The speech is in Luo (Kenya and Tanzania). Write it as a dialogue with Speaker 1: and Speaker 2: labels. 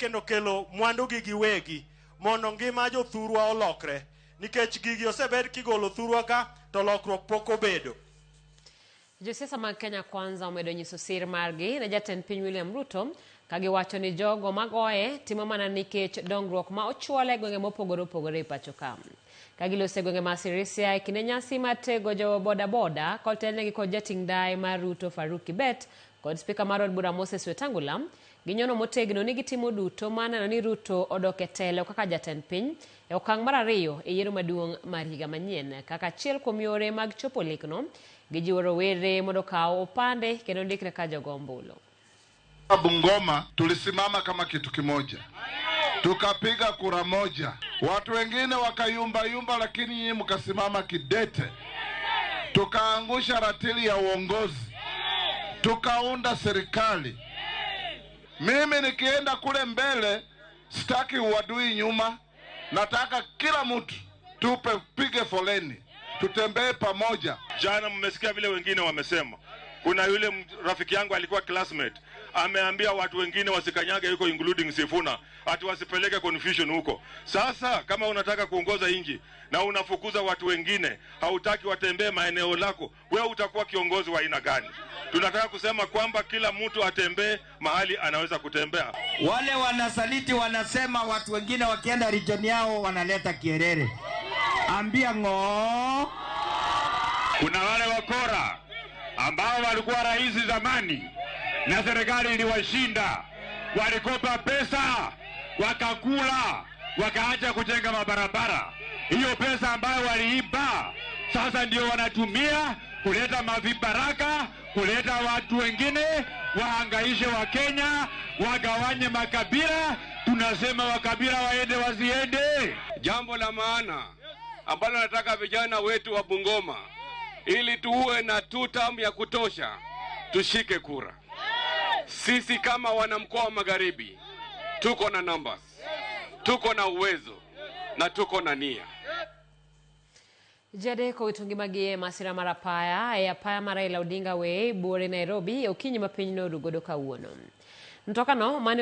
Speaker 1: kendo kelo mwandugi giwegi mondo ngima jothurwa olokre nikech gigi osebed kigolo thurwa ka to lokruok pok obedo.
Speaker 2: Josiasa mag Kenya Kwanza omedo nyiso sir margi ne jatend piny William Ruto ka giwacho ni jogo magoye timo mana nikech dongruok ma ochuole e gwenge mopogore opogore e pacho ka. Ka giloso e gwenge ma Sirisia e kinde nyasi mar tego jo bodaboda kotelnegi kod jating' ndae mar Ruto Farouk Kibet kod spika mar od bura Moses Wetangula, ginyono motegno ni gitimo duto mar neno ni Ruto odok e telo kaka jatend piny e okang' mar ariyo e yiero maduong' mar higa manyien. Kaka achiel kuom yore mag chopo lekno, gijiwo rowere mondo okaw opande kendo ndikre ka jogo ombulu.
Speaker 3: Bungoma tulisimama kama kitu kimoja, tukapiga kura moja. Watu wengine wakayumba yumba, lakini nyinyi mkasimama kidete, tukaangusha ratili ya uongozi, tukaunda serikali. Mimi nikienda kule mbele, sitaki uadui nyuma, nataka kila mtu tupe pige foleni, tutembee pamoja.
Speaker 4: Jana mmesikia vile wengine wamesema. Kuna yule rafiki yangu alikuwa classmate ameambia watu wengine wasikanyage huko, including Sifuna, ati wasipeleke confusion huko. Sasa kama unataka kuongoza nchi na unafukuza watu wengine, hautaki watembee maeneo lako, wewe utakuwa kiongozi wa aina gani? Tunataka kusema kwamba kila mtu atembee mahali anaweza kutembea.
Speaker 5: Wale wanasaliti wanasema watu wengine wakienda region yao wanaleta kierere. Ambia ng'oo.
Speaker 6: Kuna wale wakora ambao walikuwa rais zamani na serikali iliwashinda, walikopa pesa wakakula, wakaacha kujenga mabarabara. Hiyo pesa ambayo waliiba sasa ndio wanatumia kuleta mavibaraka, kuleta watu wengine wahangaishe Wakenya, wagawanye makabila. Tunasema wakabila waende wasiende.
Speaker 7: Jambo la maana ambalo nataka vijana wetu wa Bungoma, ili tuwe na two term ya kutosha, tushike kura. Sisi kama wanamkoa wa Magharibi tuko na numbers, tuko na uwezo na tuko na nia.
Speaker 2: Ji adek owito ngimagi e masira mar apaya e apaya mar Raila Odinga Way, buore Nairobi e okinyi ma piny noru godo kawuono. Mtokano mane